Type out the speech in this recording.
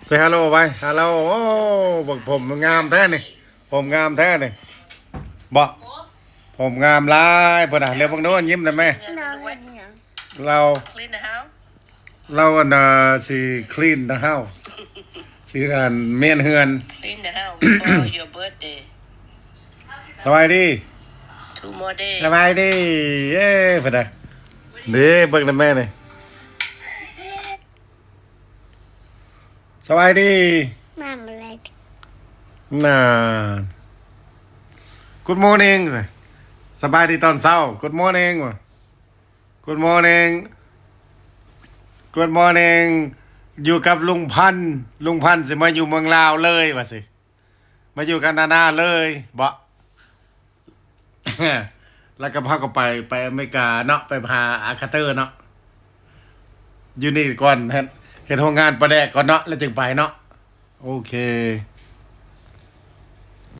Say hello ໄວ້ hello ໂອ້ ເບິ່ງຜົມງາມແທ້ນີ້ ຜົມງາມແທ້ນີ້ ບໍ່ ຜົມງາມຫຼາຍພຸ້ນນະ ເຫຼືອເບິ່ງໂດ ຍິ້ມໄດ້ແມ ລາວເຮັດຫຍັງ? ລາວ Clean the house ລາວອັນນາ ຊິ clean the house ຊິອັນ ມ້ຽນເຮືອນ Clean the house before your birthday ສະບາຍດີ Two more days ສະບາຍດີ ເອ້ ພຸ້ນນະ ເດ້ ເບິ່ງນຳແມ່ນີ້ ສະບາຍດີ ມາເມື່ອໃດ ນາ Good morning ສະບາຍດີຕອນເຊົ້າ Good morning ວ່າ Good morning Good morning ຢູ່ກັບລຸງພັນ ລຸງພັນຊິມາຢູ່ເມືອງລາວເລີຍວ່າຊິ ມາຢູ່ກັນນານາເລີຍເບາະ ແລ້ວກໍພາກັນໄປ ໄປອາເມລິກາເນາະ ໄປຫາອາຄາເຕີເນາະ ຢູ່ນີ້ກ່ອນ ເຮັດ ເຮັດໂຮງງານປາແດກກ່ອນເນາະ ແລ້ວຈຶ່ງໄປເນາະ ໂອເຄ